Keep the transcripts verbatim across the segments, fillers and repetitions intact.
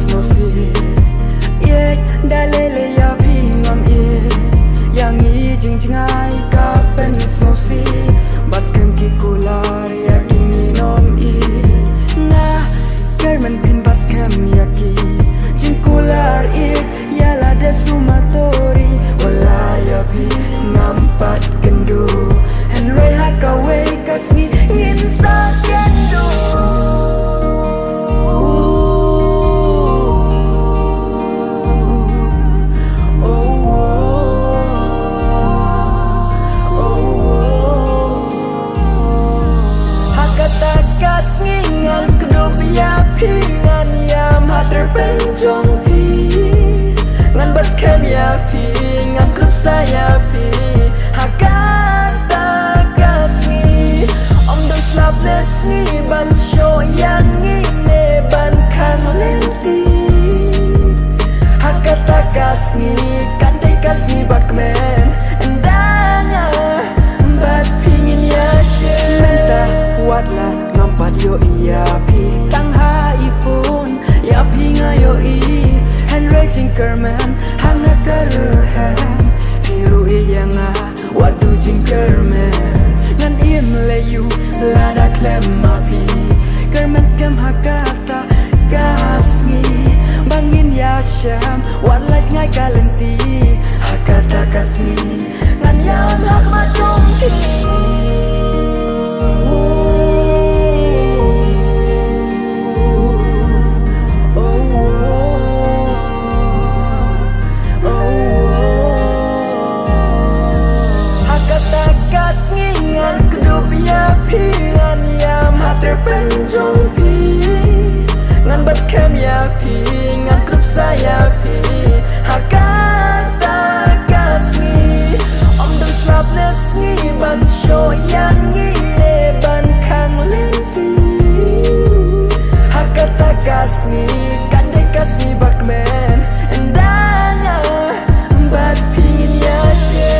Sngewsih ïeit da lei lei ïa phi ngam ïeit ïa ngi jingjngai ka pynsngewsih. Bad skhem ki kular ïa ki ngin ym ïeit. Nga kyrmen phin bad skhem ïa ki jingkular ïeit ïa lade sumatory. Wala ïa phi ngam pat kynduh hynrei ha kawei ka sngi ngin sa kynduh. Ha kata ka sngi ngan kdup ïa phi, ngan ïam ha tyrpeng jong phi. Ngan bad skhem ïa phi, ngan kdup sa ïa phi. Ha kata ka sngi ym don slap ne sngi ban shoh ïa ngi ne ban khang lynti. Ha kata ka sngi kan dei ka sngi ba kmen, ynda nga bad phi ngin ïashem. Mynta wat la ngam pat ïohi ïa phi tang ha i phone, ïa phi nga ïohi hynrei jingkyrmen ha nga ka rhem. Phi ruh ïeit ïa nga wat du jingkyrmen. Ngan im lei ïa u lada khlem ma phi. Kyrmen skhem ha kata ka sngi ba ngin ïashem. Wat la jngai ka lynti ha kata ka sngi ngan ïam ha khmat jong phi. Ha kata ka sngi ngan kdup ïa phi, ngan ïam ha tyrpeng jong phi. Ngan bad skhem ïa phi, ngan kdup sa ïa phi. Ha kata ka sngi ym don slap ne sngi ban shoh ïa ngi ne ban khang lynti. Ha kata ka sngi kan dei ka sngi ba kmen, ynda nga bad phi ngin ïashem.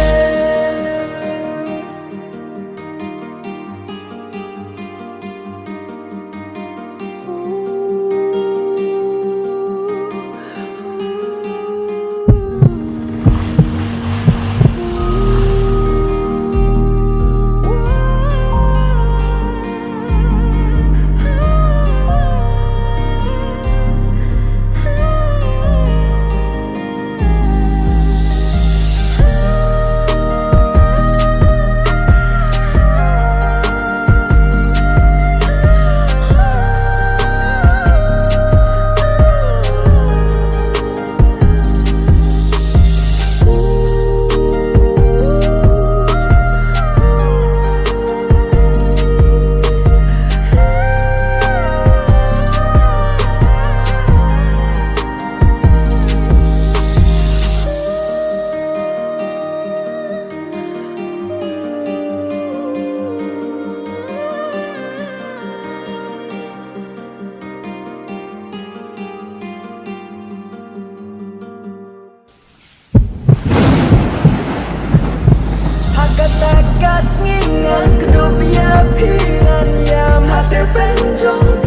Ha kata ka sngi ngan kdup ïa phi, ngan ïam ha tyrpeng jong